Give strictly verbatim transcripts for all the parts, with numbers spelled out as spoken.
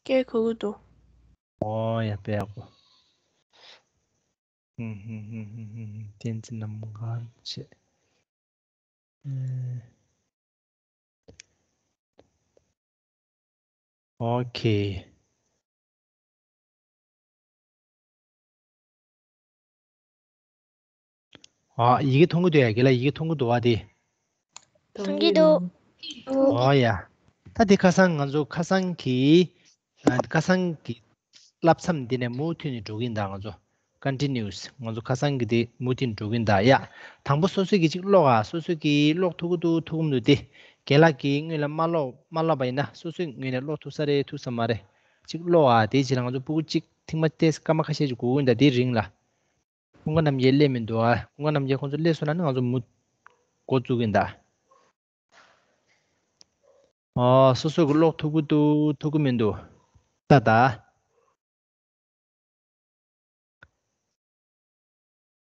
སྐད་གོ་གི་འདུག་ཨོ་ཡ། དཔེ་ཡག་པོ། ཧུམ་ཧུམ་ཧུམ་ཧུམ་ཧུམ། བསྟན་འཛིན་ནམ་མཁའ་བྱས། ཨོ་ཁེ། ཨ། ཡི་གེ་མཐོང་གི་འདུག་ཡ། རྒན་ལགས་ཡི་གེ་མཐོང་གི་འདུག་བ་དེ། མཐོང་གི་འདུག་ཨོ་ཡ། ད་དེ་ཁ་སང་ང་ཚོ་ཁ་སང་གི། ཨ། ཁ་སང་གི་བསླབ་མཚམས་འདི་ནས་མུ་མཐུད་ནས་འགྲོ་གི་ཡིན་ད་ང་ཚོ། Continuous། ང་ཚོ་ཁ་སང་གི་དེ་མུ་མཐུད་འགྲོ་གི་ཡིན་ད་ཡ། དང་པོ་སོ་སོ་གི་ཅིག་ཀློག་ཨ། སོ་སོ་གི་ཀློག་ཐུབ་ཀྱི་འདུག་ཐུབ་ཀྱི་མི་འདུག་དེ། རྒན་ལགས་ཀྱིས་སྔོན་ལ་མ་ཀློག་མ་བསླབས་པ་ཡིན་ན་སོ་སོའི་ངོས་ནས་ཀློག་ཐུབ་ས་རེད་ཐུབ་ས་མ་རེད། ཅིག་ཀློག་ཨ། དེའི་རྗེས་ལ་ང་ཚོ་སྤུ་གུ་གཅིག་ཐེངས་མ་ཏོག་ཙམ་སྐར་མ་ཁ་ཤས་ཅིག་སྒུག་གི་ཡིན་ད་དེའི་རིང་ལ། ཀུན་དགའ་རྣམ་རྒྱལ་སླེབས་མི་འདུག་ཨ། ཀུན་དགའ་རྣམ་རྒྱལ་ཁོང་ཚོ་སླེབས་སོང་ན་ནི་ང་ཚོ་མུ་འགོ་བཙུགས་ཀྱི་ཡིན་ད། ཨོ། སོ་སོ་གི་ཀློག་ཐུབ་ཀྱི་འདུག་ཐུབ་ཀྱི་མི་འདུག་ད་ད།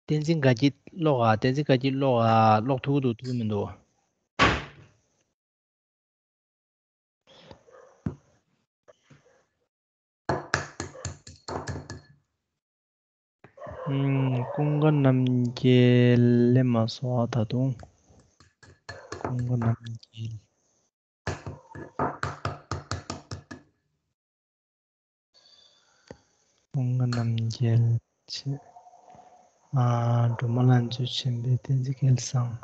བསྟན་འཛིན་དགའ་སྐྱིད་ཀློག་ཨ། བསྟན་འཛིན་དགའ་སྐྱིད་ཀློག་ཨ། ཀློག་ཐུབ་ཀྱི་འདུག་ཐུབ་ཀྱི་མི་འདུག་ཨུམ། ཀུན་དགའ་རྣམ་རྒྱལ་སླེབས་མ་སོང་ཨ་ད་དུང་། ཀུན་དགའ་རྣམ་རྒྱལ། ཀུན་དགའ་རྣམ་རྒྱལ་བྱས། ཨ། སྒྲོལ་མ་ལྷ་མཛོད་ཆེན་པོའི་བསྟན་འཛིན་སྐལ་བཟང་།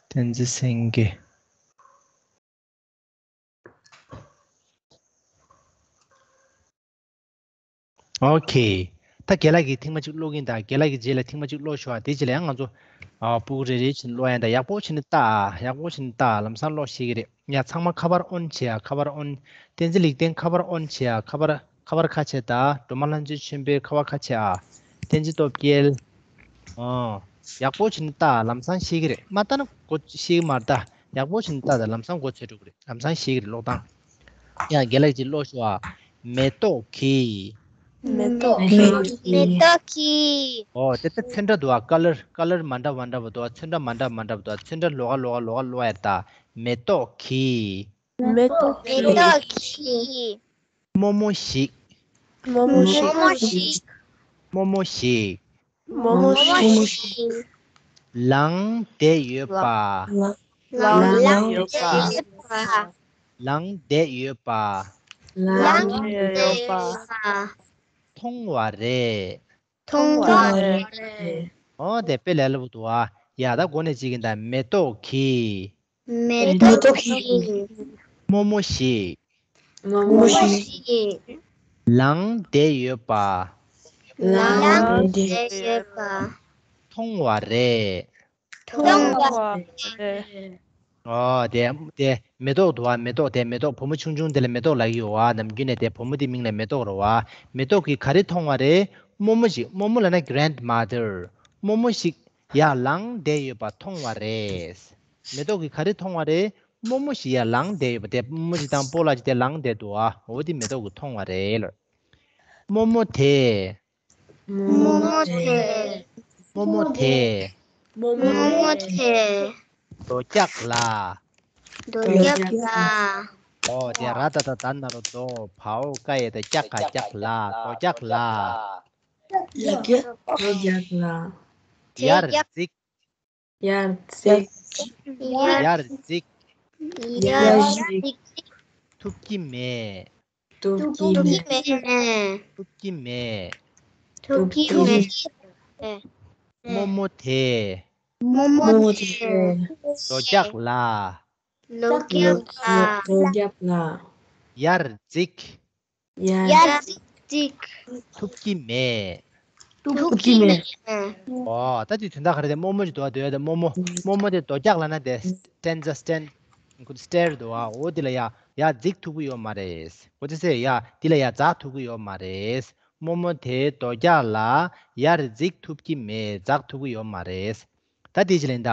བསྟན་འཛིན་སེང་གེ། ཨོ་ཁེ། ད་རྒན་ལགས་ཀྱིས་ཐེངས་མ་གཅིག་ཀློག་གིན་ད། རྒན་ལགས་ཀྱི་རྗེས་ལ་ཐེངས་མ་གཅིག་ཀློག་ཤོག་ཨ། དེ་རྗེས་ལ་ཡང་ང་ཚོ། ཨ། སྤུ་གུ་རེ་རེ་བྱས་ནས་ཀློག་ཡ་ད། ཡག་པོ་བྱས་ནས་ལྟ་ཨ། ཡག་པོ་བྱས་ནས་ལྟ་ཨ། ལམ་སང་ཀློག་ཤེས་ཀྱི་རེད། ཡ། ཚང་མ་ཁ་པར་ཨོན་བྱེད་ཨ། ཁ་པར་ཨོན། བསྟན་འཛིན་ལེགས་ལྡན་ཁ་པར་ཨོན་བྱེད་ཨ། ཁ་པར། ཁ་པར་ཁ་ཕྱེ་ད། སྒྲོལ་མ་ལྷ་མཛོད་ཆེན་པོའི་ཁ་པར་ཁ་ཕྱེ་ཨ། བསྟན་འཛིན་སྟོབས་རྒྱལ། ཨོ། ཡག་པོ་བྱས་ནས་ལྟ། ལམ་སང་ཤེས་ཀྱི་རེད། མ་ལྟ་ན་གོ་ཤེས་ཀྱི་མ་རེད་ད། ཡག་པོ་བྱས་ནས་ལྟ་ད། ལམ་སང་གོ་ཚོད་འགྲོ་གི་རེད། ལམ་སང་ཤེས་ཀྱི་རེད། ཀློག་སྟངས། ཡང་རྒན་ལགས་ཀྱིས་ཀློག་ཤོག་ཨ། མེ་ཏོག་གི། མེ་ཏོག་གི། མེ་ཏོག་གི། ཨོ། དེ་ལྟ་ཚོན་ཁྲ་འདུག་ཨ། ཀ་ལར། ཀ་ལར་མ་འདྲ་མ་འདྲ་བ་འདུག་ཨ། ཚོན་ཁྲ་མ་འདྲ་མ་འདྲ་བ་འདུག་ཨ། ཚོན་ཁྲ་ལོགས་ཀ་ལོགས་ཀ་ལོགས་ཀ་ཀློག་ཡ་རེད་ད། མེ་ཏོག་གི། མེ་ཏོག་གི། མེ་ཏོག་གི། རྨོ་མོ་ཞིག་རྨོ་མོ་ཞིག་རྨོ་མོ་ཞིག་རྨོ་མོ་ཞིག་རྨོ་མོ་ཞིག་ལངས་བསྡད་ཡོད་པ། ལངས་བསྡད་ཡོད་པ། ལངས་བསྡད་ཡོད་པ། ལངས་བསྡད་ཡོད་པ། མཐོང་བ་རེད། མཐོང་བ་རེད། ཨོ། དེ་དཔེ་ལས་སླ་པོ་འདུག་ཨ། ཡ། ད་འགོ་ནས་གཅིག་ཡིན་ད། མེ་ཏོག་གི། མེ་ཏོག་གི། རྨོ་མོ་ཞིག་རྨོ་མོ་ཞིག་ལངས་བསྡད་ཡོད་པ། ལངས་བསྡད་ཡོད་པ། མཐོང་བ་རེད། མཐོང་བ་རེད། ཨོ། དེ་དེ་མེ་ཏོག་འདུག་བ། མེ་ཏོག་དེ་མེ་ཏོག་བུ་མོ་ཆུང་ཆུང་དེ་ལ་མེ་ཏོག་ལབ་ཀྱི་ཡོད་བ། ནམ་རྒྱུན་ནས་དེ་བུ་མོ་དེ་མིང་ལ་མེ་ཏོག་རེད་བ། མེ་ཏོག་གིས་ག་རེ་མཐོང་བ་རེད། རྨོ་མོ་ཞིག་རྨོ་མོ་ལབ་ན་grandmother། རྨོ་མོ་ཞིག་ཡར་ལངས་བསྡད་ཡོད་པ་མཐོང་བ་རེད། མེ་ཏོག་གིས་ག་རེ་མཐོང་བ་རེད། རྨོ་མོ་ཞིག་ཡར་ལངས་བསྡད་ཡོད་པ། དེ་རྨོ་མོ་ཞིག་དང་སྤོ་ལགས་ཅིག་དེ་ལངས་བསྡད་འདུག་ཨ། འོ་དེ་མེ་ཏོག་གིས་མཐོང་བ་རེད་ལ། རྨོ་མོ་དེ། རྨོ་མོ་དེ། རྨོ་མོ་དེ། རྨོ་མོ་དེ། རྡོ་རྒྱག་ལ། རྡོ་རྒྱག་ལ། ཨོ། དེ་ར་ད་བཏགས་རྡ་ན་རོ་རྡོ། བ་འོག་ཀ་ཡ་བཏགས་རྒྱ་ག་རྒྱག་ལ། རྡོ་རྒྱག་ལ། རྡོ་རྒྱག་ལ། ཡར་འཛེགས། ཡར་འཛེགས། ཡར་འཛེགས། ཡར་འཛེགས། ཐུབ་ཀྱི་མེད། ཐུབ་ཀྱི་མེད། ཐུབ་ཀྱི་མེད། ཐུབ་ཀྱི་མེད། རྨོ་མོ་དེ། རྨོ་མོ་དེ། རྡོ་རྒྱག་ལ། རྡོ་རྒྱག་ལ། ཡར་འཛེགས། ཡར་འཛེགས། ཐུབ་ཀྱི་མེད། ཐུབ་ཀྱི་མེད། ཨོ། ད་དེ་དོན་དག་ག་རེ་རེད། རྨོ་མོ་ཞིག་འདུག་བ། འདུག་ཡ་དེ་རྨོ་མོ། རྨོ་མོ་དེ་རྡོ་རྒྱག་ལབ་ན་དེ་stanza stand stair འདུག་བ། འོ་དེ་ལ་ཡ་ཡར་འཛེགས་ཐུབ་ཀྱི་ཡོད་མ་རེད། འོ་དེ་ཚེ་ཡ་དེ་ལ་ཡ་འཛེགས་ཐུབ་ཀྱི་ཡོད་མ་རེད། རྨོ་མོ་དེ་རྡོ་རྒྱག་ལ་ཡར་འཛེགས་ཐུབ་ཀྱི་མེད། འཛེགས་ཐུབ་ཀྱི་ཡོད་མ་རེད། ད་དེ་ཅི་ལེན་ད།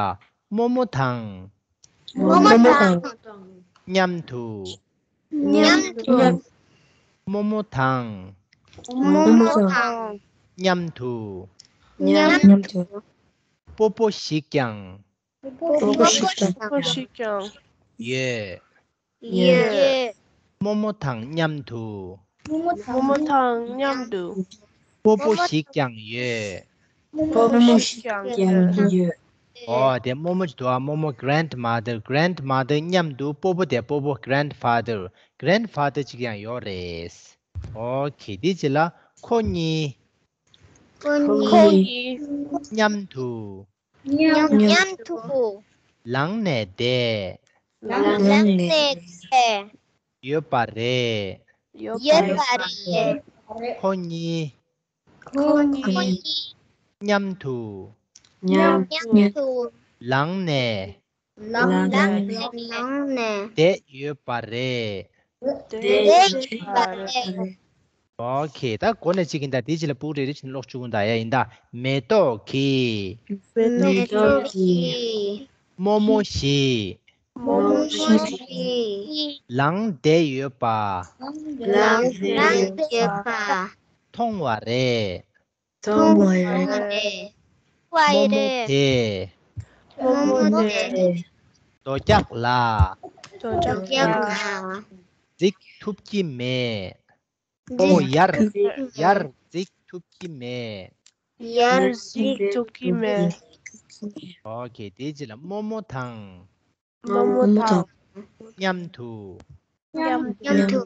རྨོ་མོ་དང་། རྨོ་མོ་དང་། མཉམ་དུ། མཉམ་དུ། རྨོ་མོ་དང་། རྨོ་མོ་དང་། མཉམ་དུ། མཉམ་དུ། སྤོ་སྤོ་ཞིག་ཀྱང་། སྤོ་སྤོ་ཞིག་ཀྱང་། སྤོ་སྤོ་ཞིག་ཀྱང་། ཡོད། ཡོད། རྨོ་མོ་དང་མཉམ་དུ། རྨོ་མོ་དང་མཉམ་དུ། སྤོ་བོ་ཞིག་ཀྱང་ཡོད། སྤོ་བོ་ཞིག་ཀྱང་ཡོད། ཨོ་དེ་རྨོ་མོ་ཅིག་འདུག་ཨ། རྨོ་མོ་grandmother། grandmother་མཉམ་དུ་སྤོ་བོ་དེ་སྤོ་བོ་grandfather། grandfather་ཅིག་ཡང་ཡོད་རེད། ཨོ་ཁེ། དེ་རྗེས་ལ་ཁོ་གཉིས། ཁོ་གཉིས། གཉིས། མཉམ་དུ། མཉམ་དུ། ལངས་ནས་བསྡད། ལངས་ནས་བསྡད། ཡོད་པ་རེད། ཡོད་ཡོད་པ་པ་རེད། ཁོ་གཉིས། ཁོ་གཉིས། མཉམ་དུ། མཉམ་དུ། ལངས་ནས། ལངས་ནས། ལངས་ནས། བསྡད་ཡོད་པ་རེད། བསྡད་ཡོད་པ་རེད། ཨོ་ཁེ། ད་འགོ་ནས་གཅིག་ཡིན་ད། དེ་རྗེས་ལ་སྤུ་གུ་རེ་རེ་བཞིན་ཀློག་བཅུག་གི་ཡིན་ད། ཡ་ཡིན་ད། མེ་ཏོག་གིས། མེ་ཏོག་གིས། རྨོ་མོ་ཞིག་རྨོ་མོ་ཞིག་ལངས་བསྡད་ཡོད་པ། ལངས་བསྡད་ཡོད་པ། མཐོང་བ་རེད། མཐོང་བ་རེད། རྨོ་མོ་དེས། རྨོ་མོ་དེས། རྡོ་རྒྱགས་ལ། རྡོ་རྒྱགས་ལ། འཛེག་ཐུབ་ཀྱི་མེད། ཨོ་ཡར། ཡར་འཛེག་ཐུབ་ཀྱི་མེད། ཡར་འཛེག་ཐུབ་ཀྱི་མེད། ཨོ་ཁེ། དེ་རྗེས་ལ་རྨོ་མོ་དང་། རྨོ་མོ་དང་། མཉམ་དུ། མཉམ་མཉམ་དུ།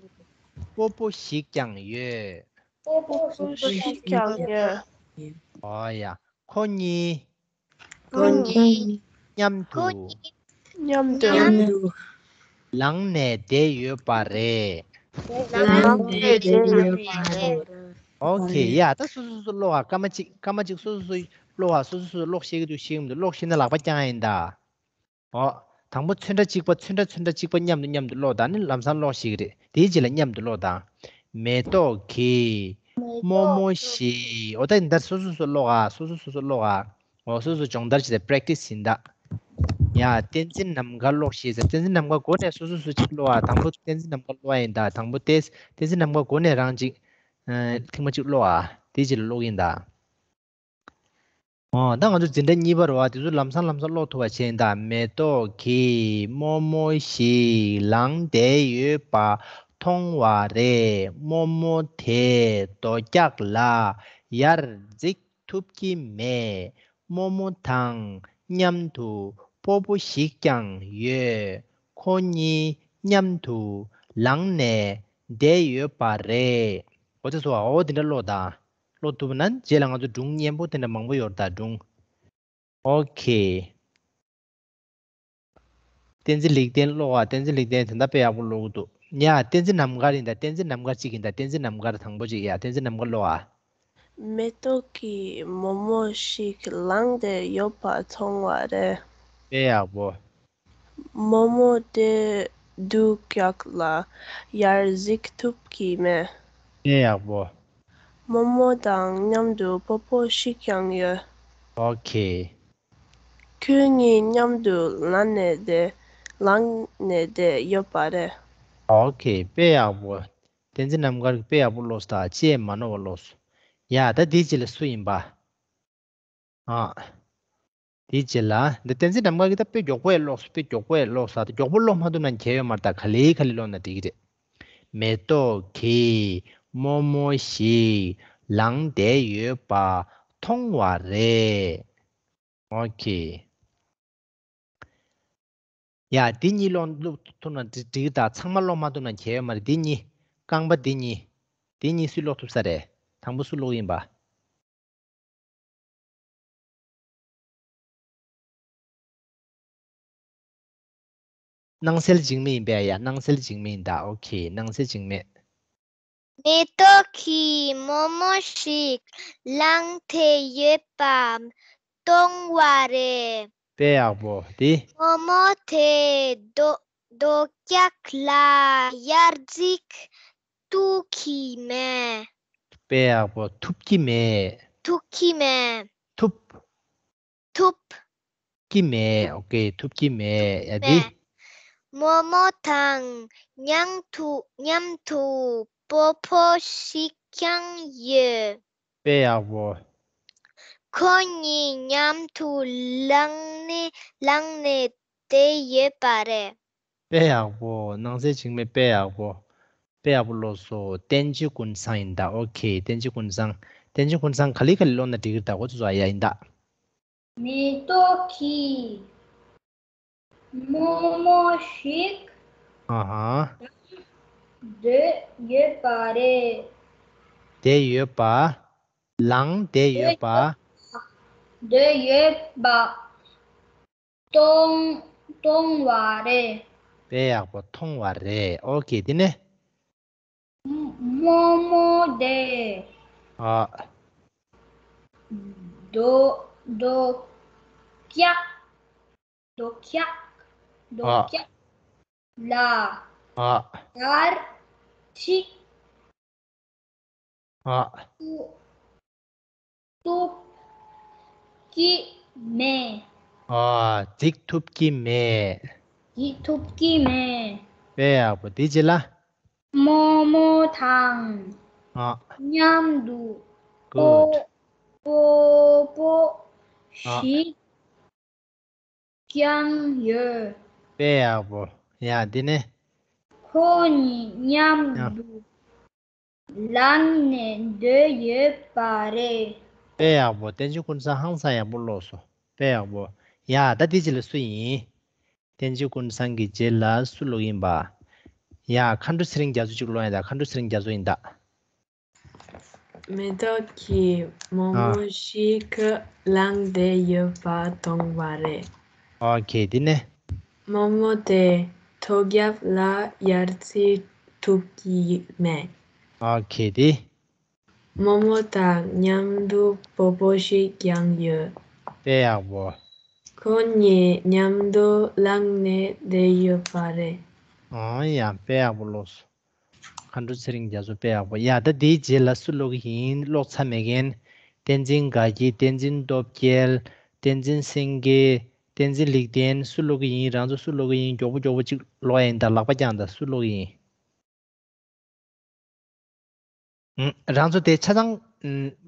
སྤོ་བོ་ཞིག་ཀྱང་ཡོད། སྤོ་བོ་ཞིག་ཀྱང་ཡོད། ཨོ་ཡ། ཁོ་གཉིས། ཁོ་གཉིས། མཉམ་དུ། མཉམ་དུ། མཉམ་དུ། ལངས་ནས་བསྡད་ཡོད་པ་རེད། ལངས་ནས་བསྡད་ཡོད་པ་རེད། ཨོ་ཁེ། ཡ་ད་སོ་སོ་སོ་སོ་ཀློག་ཨ། སྐར་མ་གཅིག་སྐར་མ་གཅིག་སོ་སོ་སོ་ཀློག་ཨ། སོ་སོ་སོ་ཀློག་ཤེས་ཀྱི་འདུག་ཤེས་ཀྱི་མི་འདུག་ཀློག་ཤེས་ན་ལག་པ་བརྐྱངས་ཡིན་ད། ཨོ། དང་པོ་ཚོན་ཁྲ་གཅིག་པ་ཚོན་ཁྲ་ཚོན་ཁྲ་གཅིག་པ་མཉམ་དུ་མཉམ་དུ་ཀློག་དང་ནི་ལམ་སང་ཀློག་ཤེས་ཀྱི་རེད། དེའི་རྗེས་ལ་མཉམ་དུ་ཀློག་དང་། མེ་ཏོག་གིས། རྨོ་མོ་ཞིག་ཨོ་ད་འདིར་སོ་སོ་སོ་ཀློག་ཨ། སོ་སོ་སོ་སོ་ཀློག་ཨ། ཨོ་སོ་སོ་སྦྱོང་བརྡར་བྱེད་དེ་practice་ཡིན་ད། ཡ་བསྟན་འཛིན་ནམ་མཁའ་ཀློག་ཤེས་ཟེར། བསྟན་འཛིན་ནམ་མཁའ་འགོ་ནས་སོ་སོ་སོ་གཅིག་ཀློག་ཨ། དང་པོ་བསྟན་འཛིན་ནམ་མཁའ་ཀློག་ཨ་ཡིན་ད། དང་པོ་བསྟན་བསྟན་འཛིན་ནམ་མཁའ་འགོ་ནས་རང་གཅིག་ཨ་ཐེངས་མ་གཅིག་ཀློག་ཨ། དེའི་རྗེས་ལ་ཀློག་ཡིན་ད། ཨོ་ད་ང་ཚོ་འཛིན་གྲྭ་གཉིས་པ་རེད་བ། དེ་ཚོ་ལམ་སང་ལམ་སང་ཀློག་ཐུབ་པ་བྱས་ཡིན་ད། མེ་ཏོག་གིས་རྨོ་མོ་ཞིག་ལངས་བསྡད་ཡོད་པ་མཐོང་བ་རེད། རྨོ་མོ་དེས་རྡོ་རྒྱགས་ལ་ཡར་འཛེག་ཐུབ་ཀྱི་མེད། རྨོ་མོ་དང་མཉམ་དུ་སྤོ་བོ་ཞིག་ཀྱང་ཡོད། ཁོ་གཉིས་མཉམ་དུ་ལངས་ནས་བསྡད་ཡོད་པ་རེད། འོ་དེ་སོ་འོ་དེ་འདྲ་ཀློག་དང་། ཀློག་ཐུབ་ན་རྗེས་ལ་ང་ཚོ་སྒྲུང་སྙན་པོ་དེ་འདྲ་མང་པོ་ཡོད་རེད་ད་སྒྲུང་། ཨོ་ཁེ། བསྟན་འཛིན་ལེགས་ལྡན་ཀློག་ཨ། བསྟན་འཛིན་ལེགས་ལྡན་ད་ལྟ་དཔེ་ཡག་པོ་ཀློག་གི་འདུག་ཡ་བསྟན་འཛིན་རྣམ་དཀར་ཡིན་ད། བསྟན་འཛིན་རྣམ་དཀར་གཅིག་ཡིན་ད། བསྟན་འཛིན་རྣམ་དཀར་དང་པོ་གཅིག་ཡ་བསྟན་འཛིན་རྣམ་དཀར་ཀློག་ཨ། མེ་ཏོག་གིས་རྨོ་མོ་ཞིག་ལངས་ཏེ་ཡོད་པ་མཐོང་བ་རེད། དཔེ་ཡག་པོ། རྨོ་མོ་དེས་རྡོ་རྒྱགས་ལ་ཡར་འཛེག་ཐུབ་ཀྱི་མེད། དཔེ་ཡག་པོ། རྨོ་མོ་དང་མཉམ་དུ་སྤོ་བོ་ཞིག་ཀྱང་ཡོད། ཨོ་ཁེ། ཁོ་གཉིས་མཉམ་དུ་ལངས་ནས་བསྡད། ལངས་ནས་བསྡད་ཡོད་པ་རེད། ཨོ་ཁེ། དཔེ་ཡག་པོ། བསྟན་འཛིན་རྣམ་དཀར་གྱིས་དཔེ་ཡག་པོ་ཀློག་སོང་ད། ཅི་ཡང་མ་ནོར་བ་ཀློག་སོང་། ཡ་ད་དེའི་རྗེས་ལ་སུ་ཡིན་པ། ཨ། དེའི་རྗེས་ལ་འདི་བསྟན་འཛིན་རྣམ་དཀར་གྱིས་ད་དཔེ་མགྱོགས་པོ་ཡང་ཀློག་སོང་། དཔེ་མགྱོགས་པོ་ཡང་ཀློག་སོང་། ད་མགྱོགས་པོ་ཀློག་མ་ཐུབ་ན་ཁྱད་ཡོད་མ་རེད། ད་ག་ལེ་ག་ལེ་ཀློག་ན་འགྲིག་གི་རེད། མེ་ཏོག་གིས་རྨོ་མོ་ཞིག་ལངས་བསྡད་ཡོད་པ་མཐོང་བ་རེད། ཨོ་ཁེ། ཡ་འདི་གཉིས་ཀློག་ཀློག་ཐུབ་ན་འགྲིག་འགྲིག་ད། ཚང་མ་ཀློག་མ་ཐུབ་ན་ཁྱད་ཡོད་མ་རེད། འདི་གཉིས། རྐང་པ་འདི་གཉིས། འདི་གཉིས་སུས་ཀློག་ཐུབ་ས་རེད། དང་པོ་སུ་ཀློག་ཡིན་པ། སྣང་གསལ་འཇིགས་མེད་ཡིན་པས་ཡ། སྣང་གསལ་འཇིགས་མེད་ཡིན་ད། ཨོ་ཁེ། སྣང་གསལ་འཇིགས་མེད། མེ་ཏོག་གིས་རྨོ་མོ་ཞིག་ལངས་ཏེ་ཡོད་པ་མཐོང་བ་རེད། དཔེ་ཡག་པོ་དེ། རྨོ་མོ་དེས་རྡོ་རྡོ་རྒྱགས་ལ་ཡར་འཛེག་ཐུབ་ཀྱི་མེད། དཔེ་ཡག་པོ། ཐུབ་ཀྱི་མེད། ཐུབ་ཀྱི་མེད། ཐུབ། ཐུབ། ཀྱི་མེད། ཨོ་ཁེ། ཐུབ་ཀྱི་མེད། ཡ་འདི། རྨོ་མོ་དང་མཉམ་དུ་མཉམ་དུ་སྤོ་བོ་ཞིག་ཀྱང་ཡོད། དཔེ་ཡག་པོ། ཁོ་གཉིས་མཉམ་དུ་ལངས་ནས་ལངས་ནས་བསྡད་ཡོད་པ་རེད། དཔེ་ཡག་པོ། ནང་གསེས་འཇིགས་མེད། དཔེ་ཡག་པོ། དཔེ་ཡག་པོ་ཀློག་སོང་། བསྟན་འཛིན་ཀུན་བཟང་ཡིན་ད། ཨོ་ཁེ། བསྟན་འཛིན་ཀུན་བཟང་། བསྟན་འཛིན་ཀུན་བཟང་ག་ལེ་ག་ལེ་ཀློག་ན་འགྲིག་གི་རེད་ད། འོ་ཙོ་ཙོ། ཨ་ཡ། ཡིན་ད། མེ་ཏོག་གིས་རྨོ་མོ་ཞིག་ཨ་ཧ། སྡོད་ཡོད་པ་རེད། བསྡད་ཡོད་པ། ལངས་བསྡད་ཡོད་པ། སྡོད་ཡོད་པ། མཐོང་མཐོང་བ་རེད། དཔེ་ཡག་པོ། མཐོང་བ་རེད། ཨོ་ཁེ། དེ་ནས། རྨོ་མོ་དེ། ཨ། རྡོ་རྡོ་ཀྱག་རྡོ་ཀྱག་རྡོ་ཨ། ཀྱག་ལ་ཨ། ཡར་ཁྲིད། ཨ། ཐུབ་ཐུབ་ཀྱི་མེད། ཨ། འཛེག་ཐུབ་ཀྱི་མེད། འཛེག་ཐུབ་ཀྱི་མེད། དཔེ་ཡག་པོ། དེའི་རྗེས་ལ། རྨོ་མོ་དང་ཨ། མཉམ་དུ་Good. སྤོ་སྤོ་ཨ། ཞིག་བརྐྱངས་ཡོད། དཔེ་ཡག་པོ། ཡ། འདི་ནི། ཁོ་གཉིས་མཉམ་ཡ། དུ་ལངས་ནས་སྡོད་ཡོད་པ་རེད། དཔེ་ཡག་པོ། བསྟན་འཛིན་ཀུན་བཟང་ཧང་སང་ཡག་པོ་ཀློག་སོང་། དཔེ་ཡག་པོ། ཡ། ད་འདིའི་རྗེས་ལ་སུ་ཡིན། བསྟན་འཛིན་ཀུན་བཟང་གི་རྗེས་ལ་སུ་ཀློག་ཡིན་པ། ཡ། མཁའ་འགྲོ་ཚེ་རིང་རྒྱ་མཚོ་གཅིག་ཀློག་ཡ། ད་མཁའ་འགྲོ་ཚེ་རིང་རྒྱ་མཚོ་ཡིན་ད། མེ་ཏོག་གིས་རྨོ་མོ་ཞིག་བླངས་བསྡད་ཡོད་པ་མཐོང་བ་རེད། ཨོ་ཁེ། དེ་ནས། རྨོ་མོ་དེ་ཐོག་རྒྱབ་ལ་ཡར་འཛེག་ཐུབ་ཀྱི་མེད། ཨོ་ཁེ། དེ། རྨོ་མོ་དང་མཉམ་དུ་སྤོ་སྤོ་ཞིག་བརྐྱངས་ཡོད། དཔེ་ཡག་པོ། ཁོ་གཉིས་མཉམ་དུ་ལངས་ནས་བསྡད་ཡོད་པ་རེད། ཨང་། ཡ། དཔེ་ཡག་པོ་ཀློག་སོང་། མཁའ་འགྲོ་ཚེ་རིང་རྒྱ་མཚོ། དཔེ་ཡག་པོ། ཡ། ད་འདིའི་རྗེས་ལ་སུ་ཀློག་གི་ཡིན། ཀློག་ཚར་མེད་མཁན། བསྟན་འཛིན་དགའ་སྐྱིད། བསྟན་འཛིན་སྟོབས་རྒྱལ། བསྟན་འཛིན་སེང་གེ། བསྟན་འཛིན་ལེགས་ལྡན། སུ་ཀློག་གི་ཡིན། རང་ཚོ་སུ་ཀློག་གི་ཡིན། མགྱོགས་པོ་མགྱོགས་པོ་གཅིག་ཀློག་ཡ་ཡིན་ད། ལག་པ་བརྐྱངས་ད། སུ་ཀློག་གི་ཡིན། ཨུམ། རང་ཚོ་དེ་ཆ་ཚང་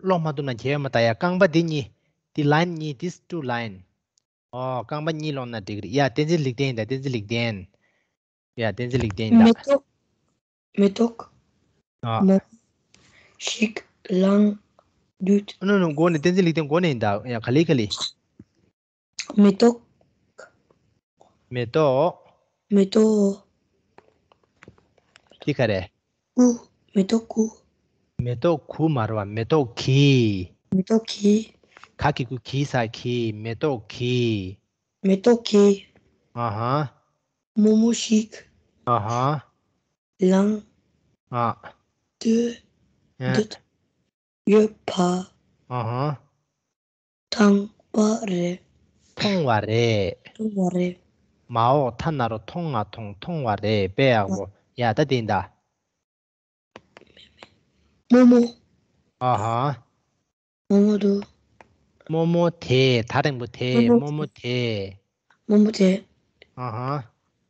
ཀློག་མ་ཐུབ་ན་ཁྱད་ཡོད་མ་ད། ཡ། རྐང་པ་འདི་གཉིས། འདི་line གཉིས། This two line། ཨོ། རྐང་པ་གཉིས་ཀློག་ན་འགྲིག་གི་རེད། ཡ། བསྟན་འཛིན་ལེགས་ལྡན་ཡིན་ད། བསྟན་འཛིན་ལེགས་ལྡན། ཡ། བསྟན་འཛིན་ལེགས་ལྡན་ཡིན་ད། མེ་ཏོག་མེ་ཏོག་ཨ། མོ་ཞིག་ལངས་དུས། ཨ། ནོ་ནོ། མགོ་ནས། བསྟན་འཛིན་ལེགས་ལྡན་མགོ་ནས་ཡིན་ད། ཡ། ག་ལེ་ག་ལེ། མེ་ཏོག་མེ་ཏོག་མེ་ཏོག་འདི་ག་རེ། ཁུ། མེ་ཏོག་ཁུ། མེ་ཏོག་ཁུ་མ་རེད་པ། མེ་ཏོག་གི། མེ་ཏོག་གི། ག་གི་གུ་གི་ས་གི། མེ་ཏོག་གི། མེ་ཏོག་གི། ཨ་ཧ། རྨོ་མོ་ཞིག་ཨ་ཧ། ལངས། ཨ། སྡོད། ཨ། སྡོད་ཡོད་པ། ཨ་ཧ། མཐོང་བ་རེད། མཐོང་བ་རེད། མཐོང་བ་རེད། མ་འོག་ཐ་ན་རོ། མཐོང་ང་མཐོང་། མཐོང་བ་རེད། དཔེ་ཡག་པོ། ཡ། ད་དེ་ཡིན་ད། རྨོ་མོ། ཨ་ཧ། རྨོ་མོ་དེ། རྨོ་མོ་དེ། ད་རིང་པོ་དེ། རྨོ་མོ་རྨོ་མོ་དེ། རྨོ་མོ་དེ། ཨ་ཧ།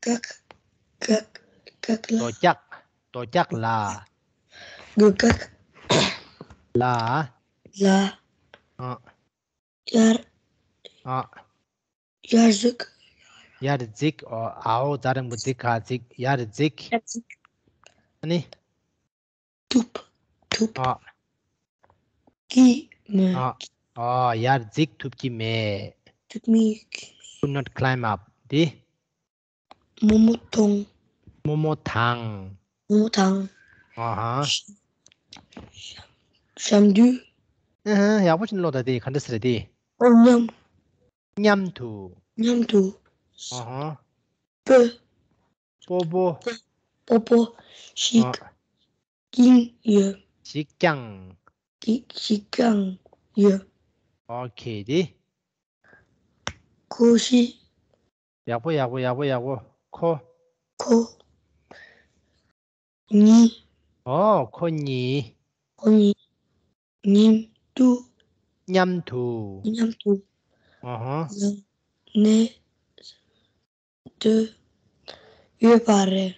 ཀག་ཀག་ཀག་ལ། རྡོ་ཀྱག་རྡོ་ཀྱག་ལ། རྡོ་ཀག་ལ། ལ། ཨ། ཡར། ཨ། ཡར་འཛེགས། ཡར་འཛེགས། ཨོ། ཨའོ། ད་རིང་པོ་འཛེགས། ག་འཛེགས། ཡར་འཛེགས། ཡར་འཛེགས། ཨ་ནི། ཐུབ། ཐུབ། ཨ། ཀྱི་མེད། ཨ། ཨ། ཡར་འཛེགས་ཐུབ་ཀྱི་མེད། ཐུབ་མི། Could not climb up. འདི། རྨོ་མོ་དང་། རྨོ་མོ་དང་། རྨོ་མོ་དང་། ཨ་ཧ། ཞབས་རྡུལ། ཨ་ཧ། ཡག་པོ་ཞིག་ཀློག་ད། དེ་ག་འདྲ་ཟེར་དེ། ཨོ། མཉམ། མཉམ་དུ། མཉམ་དུ། ཨ་ཧ། སྤོ། སྤོ་སྤོ། སྤོ་སྤོ་ཞིག་ཨ། བརྐྱངས་ཡོད། ཞིག་བརྐྱངས། ཞིག་ཞིག་བརྐྱངས་ཡོད། ཨོ་ཁེ། དེ། ཁོ་ཞིག་ཡག་པོ། ཡག་པོ། ཡག་པོ། ཡག་པོ། ཁོ། ཁོ་གཉིས། ཨོ། ཁོ་གཉིས། ཁོ་གཉིས་མཉམ་དུ། མཉམ་དུ། མཉམ་དུ། ཨ་ཧ། ལངས་ནས་སྡོད་ཡོད་པ་རེད།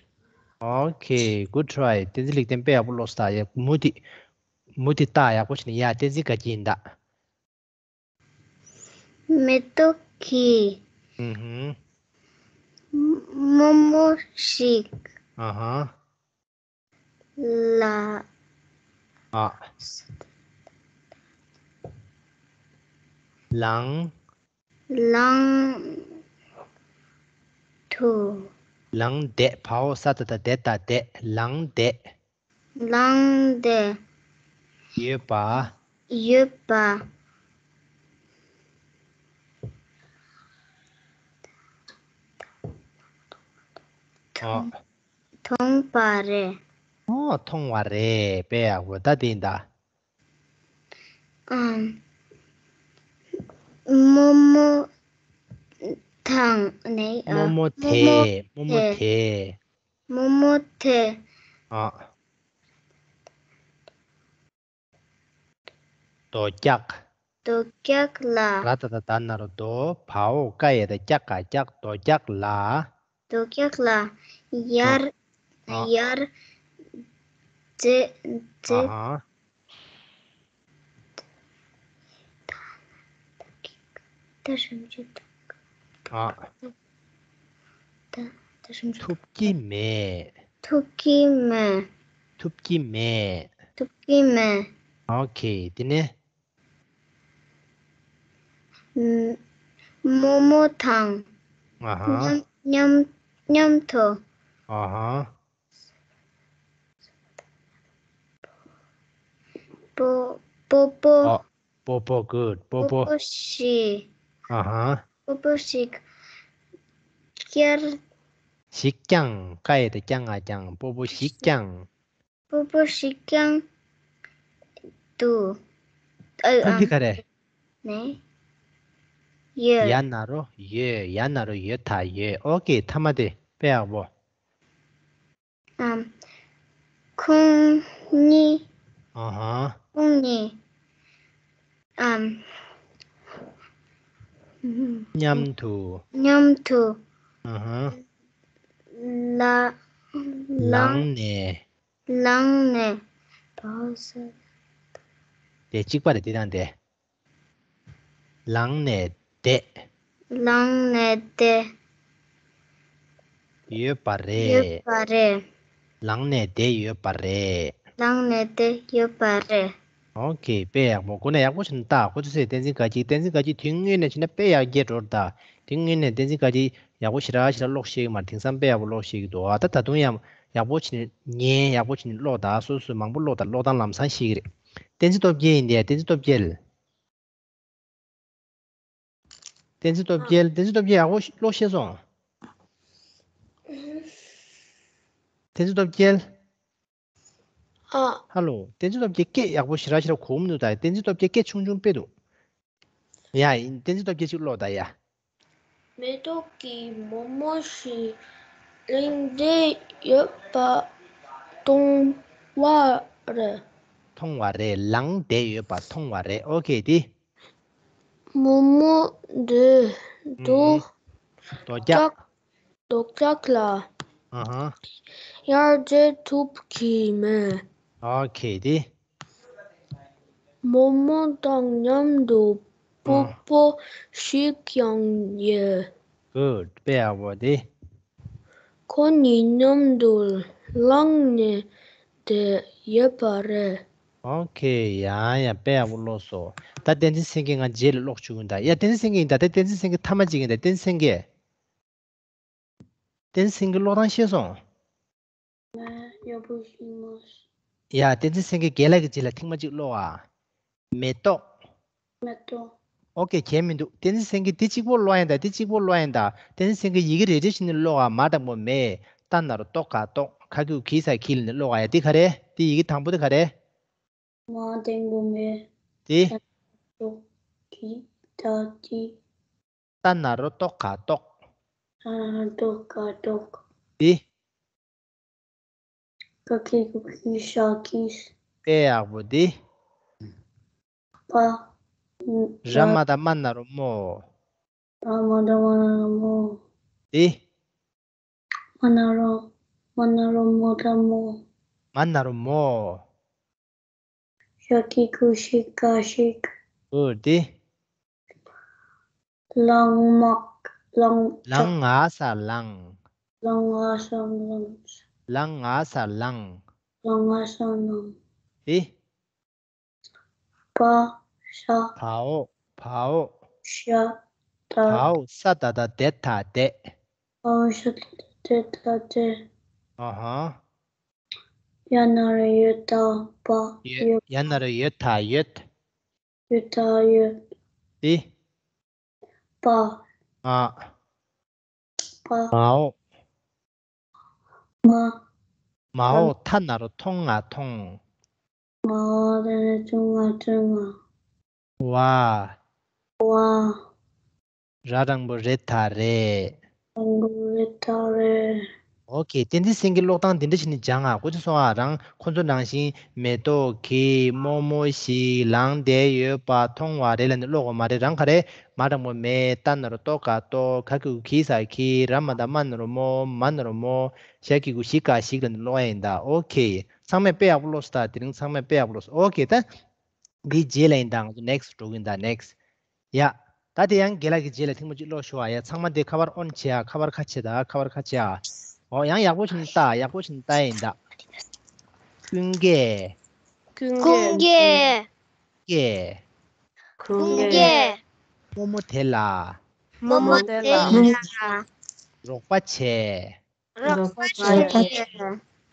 ཨོ་ཁེ། Good try. བསྟན་འཛིན་ལེགས་ལྡན། དཔེ་ཡག་པོ་ཀློག་སོང་ད། ཡ། མུ་མཐུད། མུ་མཐུད་ལྟ། ཡག་པོ་བྱས་ནས། ཡ། བསྟན་འཛིན་དགའ་སྐྱིད་ཡིན་ད། མེ་ཏོག་གིས། ཨུ་ཧུམ། རྨོ་མོ་ཞིག་ཨ་ཧ། ལ། ཨ། ལངས། ལངས། དུ། ལངས་བསྡད། བའོ་ས་ད་བཏགས་བསྡད་ད་བསྡད། ལངས་བསྡད། ལངས་བསྡད། ཡོད་པ། ཡོད་པ། ཨ། མཐོང་པ་རེད། ཨོ། མཐོང་བ་རེད། དཔེ་ཡག་པོ། ད་དེ་ཡིན་ད། ཨམ། རྨོ་མོ་དང་ནས། ཨ། རྨོ་མོ་དེ། རྨོ་མོ་དེ། རྨོ་མོ་དེ། ཨ། རྡོ་རྒྱག་རྡོ་རྒྱག་ལ། ར་ད་བཏགས་རྡ་ན་རོ་རྡོ། བའོ་ཀ་ཡ་བཏགས་རྒྱ་ག་རྒྱག་རྡོ་རྒྱག་ལ། རྡོ་རྒྱག་ལ། ཡར། ཨ། ཡར། རྗེ། རྗེ། ཨ་ཧ། ད་རིམ་གྱིས། ཨ། ད་ད་རིམ་གྱིས། ཐུབ་ཀྱི་མེད། ཐུབ་ཀྱི་མེད། ཐུབ་ཀྱི་མེད། ཐུབ་ཀྱི་མེད། ཨོ་ཁེ། དེ་ནས། ཨམ། རྨོ་མོ་དང་། ཨ་ཧ། མཉམ་མཉམ་མཉམ་དུ། ཨ་ཧ། པོ། པོ་པོ། ཨ། པོ་པོ། གུཌ། པོ་པོ། པོ་པོ་ཞིག་ཨ་ཧ། པོ་པོ་ཞིག་བསྐྱལ། ཞིག་བསྐྱངས། ཀ་ཡ་བཏགས་བསྐྱ་ང་བསྐྱངས། པོ་པོ་ཞིག་བསྐྱངས། པོ་པོ་ཞིག་བསྐྱངས་འདུག་ཨ། ད་འདི་ག་རེ། ནས། ཡོད། ཡ་ན་རོ་ཡོད། ཡ་ན་རོ་ཡོད་ད་ཡོད། ཨོ་ཁེ། མཐའ་མ་དེ་དཔེ་ཡག་པོ། ཨམ། ཁོང་གཉིས། ཨ་ཧ། ཁོང་གཉིས། ཨམ། མཉམ་དུ། མཉམ་དུ། ཨ་ཧ། ལ། ལངས་ནས། ལངས་ནས། བ་ས། དེ་གཅིག་པ་རེད། དེ་དང་དེ། ལངས་ནས་བསྡད། ལངས་ནས་བསྡད། ཡོད་པ་རེད། ཡོད་པ་རེད། ལངས་ནས་བསྡད་ཡོད་པ་རེད། ལངས་ནས་བསྡད་ཡོད་པ་རེད། ཨོ་ཁེ། དཔེ་ཡག་པོ། ཁོ་ན་ཡག་པོ་བྱས་ནས་ལྟ། ཁོ་ཚོ་ཚེ་བསྟན་འཛིན་དགའ་སྐྱིད། བསྟན་འཛིན་དགའ་སྐྱིད་དུས་སྔོན་ནས་བྱས་ན་དཔེ་ཡག་རྒྱས་འགྲོ་རེད་ད། དུས་སྔོན་ནས་བསྟན་འཛིན་དགའ་སྐྱིད་ཡག་པོ་ཞེ་དྲག་ཞེ་དྲག་ཀློག་ཤེས་ཀྱི་མ་རེད། དེང་སང་དཔེ་ཡག་པོ་ཀློག་ཤེས་ཀྱི་འདུག་ཨ། ད་ད་དུང་ཡང་ཡག་པོ་བྱས་ནས། ཉན། ཡག་པོ་བྱས་ནས་ཀློག་ད། སོ་སོས་མང་པོ་ཀློག་ད། ཀློག་སྟངས་ལམ་སང་ཤེས་ཀྱི་རེད། བསྟན་འཛིན་སྟོབས་རྒྱལ་ཡིན་དེ། བསྟན་འཛིན་སྟོབས་རྒྱལ། བསྟན་འཛིན་སྟོབས་རྒྱལ། བསྟན་འཛིན་སྟོབས་རྒྱལ་ཡག་པོ་ཀློག་ཤེས་སོང་། བསྟན་འཛིན་སྟོབས་རྒྱལ། ཨ། ཧ་ལོ། བསྟན་འཛིན་སྟོབས་རྒྱལ་སྐད་ཡག་པོ་ཞེ་དྲག་ཞེ་དྲག་གོ་གི་མི་འདུག་ད་བསྟན་འཛིན་སྟོབས་རྒྱལ་སྐད་ཆུང་ཆུང་དཔེ་འདུག་ཡ། བསྟན་འཛིན་སྟོབས་རྒྱལ་ཅིག་ཀློག་ད་ཡ། མེ་ཏོག་གིས་རྨོ་མོ་ཞིག་ལངས་བསྡད་ཡོད་པ་མཐོང་བ་རེད། མཐོང་བ་རེད། ལངས་བསྡད་ཡོད་པ་མཐོང་བ་རེད། ཨོ་ཁེ། དེ། རྨོ་མོ་འདི་རྡོ་ཨུ་རྡོ་རྒྱག་རྒྱག་རྡོ་རྒྱག་ལ་ཨ་ཧ། ཡར་རྒྱས་ཐུབ་ཀྱི་མེད། ཨོ་ཁེ། དེ། རྨོ་མོ་དང་མཉམ་དུ་པོ་ཨ་པོ་ཞིག་ཀྱང་ཡོད། གུཌ། དཔེ་ཡག་པོ་དེ། ཁོ་གཉིས་མཉམ་དུ་ལངས་ནས་བསྡད་ཡོད་པ་རེད། ཨོ་ཁེ། ཡ་ཡ། དཔེ་ཡག་པོ་ཀློག་སོང་། ད་བསྟན་འཛིན་སེང་གེ་ང་རྗེས་ལ་ཀློག་བཅུག་གི་ཡིན་ད། ཡ། བསྟན་འཛིན་སེང་གེ་ཡིན་ད། ད་བསྟན་འཛིན་སེང་གེ་མཐའ་མ་གཅིག་ཡིན་ད། བསྟན་འཛིན་སེང་གེ། བསྟན་འཛིན་སེང་གེ་ཀློག་སྟངས་ཤེས་སོང་། ང་ཡག་པོ་ཤེས་མ་སོང་། ཡ། བསྟན་འཛིན་སེང་གེ་རྒན་ལགས་ཀྱི་རྗེས་ལ་ཐེངས་མ་གཅིག་ཀློག་ཨ། མེ་ཏོག་མེ་ཏོག་ཨོ་ཁེ། གལ་མི་འདུག་བསྟན་འཛིན་སེང་གེ་འདི་གཅིག་པོ་ཀློག་ཡིན་ད། འདི་གཅིག་པོ་ཀློག་ཡིན་ད། བསྟན་འཛིན་སེང་གེ་ཡི་གེ་རེ་རེ་བྱས་ནས་ཀློག་ཨ། མ་དང་པོ་མེ། ཏ་ན་རོ་ཏོ་ག་ཏོག་ཁ་ཁུ་གི་ས་ཁི་ལ་ནས་ཀློག་ཨ་ཡ། འདི་ག་རེ། འདི་ཡི་གེ་དང་པོ་དེ་ག་རེ། མ་དང་པོ་མེ། འདི། ཏ་ན་རོ་ཏོ་ག་ཏོག་ཏ་ན་རོ་ཏོ་ག་ཏོག་ཏ་ན་རོ་ཏོ་ག་ཏོག་འདི། ཀ་ཁི་གུ་ཁི་ཤ་ཁི། དཔེ་ཡག་པོ་འདི། པ། ར་མ་བཏགས་མ་ན་རོ་མོ། ར་མ་བཏགས་མ་ན་རོ་མོ། འདི། མ་ན་རོ། མ་ན་རོ་མོ་བཏགས་མོ། མ་ན་རོ་མོ། ཤ་ཁི་གུ་ཤི་ཀ་ཤིག་འདི། ལང་མ། ལང་། ལང་ང་ས་ལང་། ལ་ང་ས་ལང་། ལ་ང་ས་ལང་། ལ་ང་ས་ལང་། ཨི། བ་ཤ། བའོ། བའོ། ཤ་ད། བའོ་ས་ད་ད་དེ་ད་དེ། བའོ་ཤ་ད་ད་དེ་ད་དེ། ཨ་ཧ། ཡ་ན་རོ་ཡོ་ད་བ། ཡོད། ཡོད། ཡ་ན་རོ་ཡོ་ད་ཡོད། ཡོ་ད་ཡོད། ཨི། པ། ང་། པ། མའོ། ང་། མའོ་ཐ་ན་རོ་ཐོང་ང་ཐོང་། མའོ་ཐ་ན་ཐོང་ང་ཐོང་། བ། བ། ར་དང་པོ་རེ་ད་རེད། དང་པོ་རེ་ད་རེད། ཨོ་ཁེ། བསྟན་འཛིན་སེང་གེ་ཀློག་སྟངས་འདི་འདྲ་བྱས་ནས་སྦྱང་ཨ། གོ་ཚོད་སོང་ཨ། རང་ཁོ་ཚོ་ནང་བཞིན་མེ་ཏོག་གི་རྨོ་མོ་ཞིག་ལངས་བསྡད་ཡོད་པ་མཐོང་བ་རེད་ལབ་ནས་ཀློག་དགོས་མ་རེད། རང་ག་རེ། མ་དང་པོ་མེ། ཏ་ན་རོ་ཏོ་ག་ཏོ། ག་གི་གུ་གི་ས་གི། ར་མ་ད་མ་ན་རོ་མོ། མ་ན་རོ་མོ། ཞ་གི་གུ་ཞི་ག་ཞིག་ལབ་ནས་ཀློག་ཡ་ཡིན་ད། ཨོ་ཁེ། ཚང་མས་དཔེ་ཡག་པོ་ཀློག་སོང་ད། དེ་རིང་ཚང་མས་དཔེ་ཡག་པོ་ཀློག་སོང་། ཨོ་ཁེ། ད་འདིའི་རྗེས་ལ་ཡིན་ད། ང་ཚོ་ནེག་སི་ཊི་འགྲོ་གི་ཡིན་ད། ནེག་སི་ཊི། ཡ། ད་དེ་ཡང་རྒན་ལགས་ཀྱི་རྗེས་ལ་ཐེངས་མ་གཅིག་ཀློག་ཞུ་བ། ཡ། ཚང་མ་དེ་ཁ་པར་ཨོན་བྱེད་ཨ། ཁ་པར་ཁ་ཕྱེ་ད། ཁ་པར་ཁ་ཕྱེ་ཨ། ཨོ་ཡང་ཡག་པོ་བྱུང་ད། ཡག་པོ་བྱུང་ད་ཡིན་ད། ཀུན་དགའི། ཀུན་དགའི། ཀུན་དགའི། ཀུན་དགའི། རྨོ་མོ་དེ་ལ། རྨོ་མོ་དེ་ལ། རོགས་པ་བྱས། རོགས་པ་བྱས།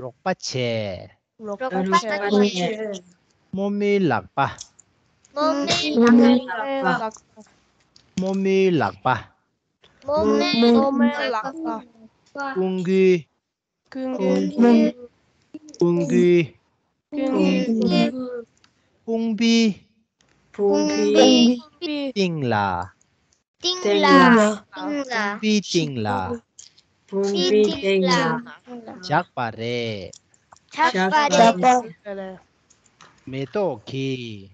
རོགས་པ་བྱས། རོགས་པ་བྱས། རྨོ་མོའི་ལག་པ། རྨོ་མོའི་ལག་པ། རྨོ་མོའི་ལག་པ། རྨོ་མོའི་ལག་པ། ཀུན་དགའི། ཀུན་དགའི། ཀུན་དགའི། ཀུན་དགའི། དཔུང་པའི། དཔུང་པའི། སྟེང་ལ། སྟེང་ལ། སྟེང་ལ། དཔུང་པའི་སྟེང་ལ། དཔུང་པའི་སྟེང་ལ། བཞག་པ་རེད། བཞག་པ་རེད། མེ་ཏོག་གི།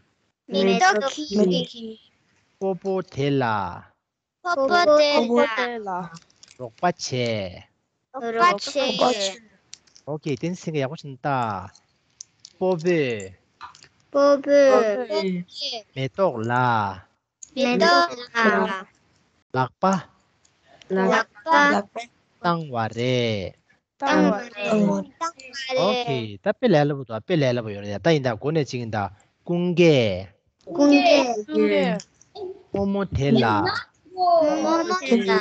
མེ་ཏོག་གི། སྤོ་བོ་དེ་ལ། སྤོ་བོ་དེ་ལ། རོགས་པ་བྱས། རོགས་པ་བྱས། ཨོ་ཁེ། བསྟན་འཛིན་སེང་གེ་ཡག་པོ་བྱུང་ད། སྤོ་བོས། སྤོ་བོས། མེ་ཏོག་ལ། མེ་ཏོག་ལ། ལག་པ། ལག་པ། བཏང་བ་རེད། བཏང་བ་རེད། བཏང་བ་རེད། ཨོ་ཁེ། ད་དཔེ་ལས་སླ་པོ་འདུག་དཔེ་ལས་སླ་པོ་ཡོད་རེད་ཡ། ད་ཡིན་ད། འགོ་ནས་གཅིག་ཡིན་ད། ཀུན་དགའི། ཀུན་དགའི། ཀུན་དགའི། རྨོ་མོ་དེ་ལ། རྨོ་མོ་དེ་ལ།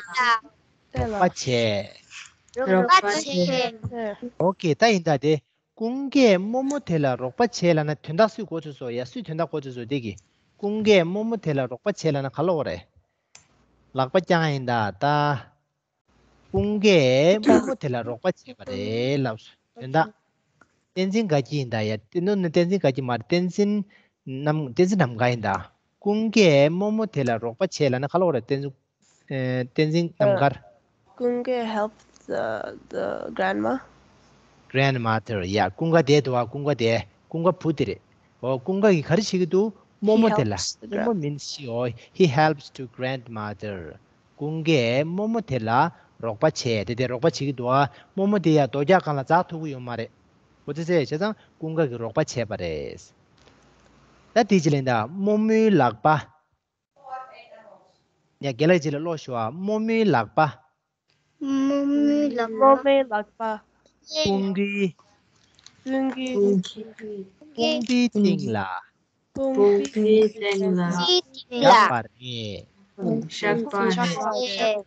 རོགས་པ་བྱས། རོགས་པ་བྱས། ཨོ་ཁེ། ད་ཡིན་ད་དེ། ཀུན་དགའི་རྨོ་མོ་དེ་ལ་རོགས་པ་བྱས་ལབ་ན་དོན་དག་སུས་གོ་ཚོད་སོང་ཡ། སུས་དོན་དག་གོ་ཚོད་སོང་དེ་གི། ཀུན་དགའི་རྨོ་མོ་དེ་ལ་རོགས་པ་བྱས་ལབ་ན་ག་ལབ་དགོས་རེད། ལག་པ་བརྐྱང་ཡིན་ད་ད། ཀུན་དགའི་རྨོ་མོ་དེ་ལ་རོགས་པ་བྱས་པ་རེད་ལབ་སོང་། དོན་དག་བསྟན་འཛིན་དགའ་སྐྱིད་ཡིན་ད་ཡ། དེ་ནོ་ནི་བསྟན་འཛིན་དགའ་སྐྱིད་མ་རེད། བསྟན་འཛིན་ནམ། བསྟན་འཛིན་ནམ་མཁའ་ཡིན་ད། ཀུན་དགའི་རྨོ་མོ་དེ་ལ་རོགས་པ་བྱས་ལབ་ན་ག་ལབ་དགོས་རེད། བསྟན་འཛིན། ཨེ། བསྟན་འཛིན་ནམ་མཁར། ཀུན་དགའི་help the the grandma. Grandmother. ཡ། ཀུན་དགའ་དེ་འདུག་ཨ། ཀུན་དགའ་དེ། ཀུན་དགའ་བུ་དེ་རེད། ཨོ། ཀུན་དགའ་གིས་ག་རེ་བྱེད་ཀྱི་འདུག་རྨོ་མོ་དེ་ལ། He helps the grandma. རྨོ་མོ་means she. ཨོ། He helps to grandmother. ཀུན་དགའི་རྨོ་མོ་དེ་ལ་རོགས་པ་བྱས། དེ་དེ་རོགས་པ་བྱེད་ཀྱི་འདུག་ཨ། རྨོ་མོ་དེ་ཡ་རྡོ་རྒྱག་སྒང་ལ་འཛེག་ཐུབ་ཀྱི་ཡོད་མ་རེད། འོ་དེ་ཚེ་བྱས་ཙང་ཀུན་དགའ་གིས་རོགས་པ་བྱས་པ་རེད། ད་དེ་ཅི་ལེན་ད། རྨོ་མོའི་ལག་པ། ཡ། རྒན་ལགས་ཅིག་ལ་ཀློག་ཞུ་ཨ། རྨོ་མོའི་ལག་པ། རྨོ་མོའི་ལག་པ། རྨོ་མོའི་ལག་པ། ཀུན་དགའི། ཀུན་དགའི། དཔུང་པའི་སྟེང་ལ། དཔུང་པའི་སྟེང་ལ། བཞག་པ་རེད། བཞག་པ་རེད།